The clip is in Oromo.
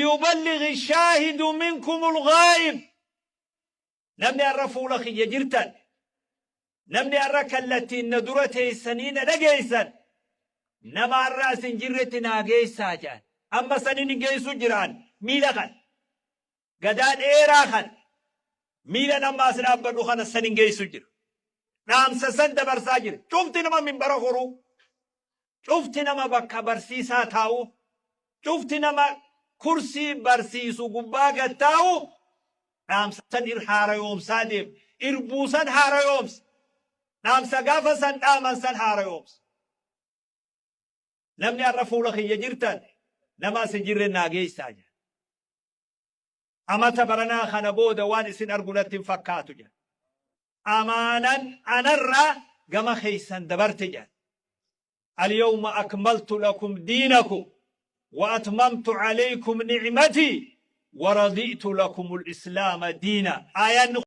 Liyuballighi shaahidu minkumul ghaa'ib. Namni har'a fuula kiyya jirtan, namni har'a kallattiin na dura teessanii na dhageessan, nama har'a as hin jirretti naa geessaa jedhan. Amma sanin hin geessu jiraan miila kan. Gadaa dheeraa kan miilan amma as dhaabbadhu kana san hin geessu jira. Dhaamsa san dabarsaa jira. Cufti nama minbara koruu, cufti nama bakka barsiisaa taa'u, cufti nama kursii barsiisu gubbaa gad taa'u dhaamsa san ir haarayoomsaa deema. Irbuu san haarayoomsa. Dhaamsa gaafa san dhaaman san haarayoomsa. Namni har'a fuula kiyya jirtan nama as hin jirre naa geessaa jedha. Amata baranaa kana booda waan isin argu natti hin fakkaatu jedha. Amaanan anarraa gama keessan dabarte jedha. Alyawma akmaltu lakum diinakum wa atmamtu alaykum ni'matii wa radi'tu lakumul islaama diina. Aayaanni.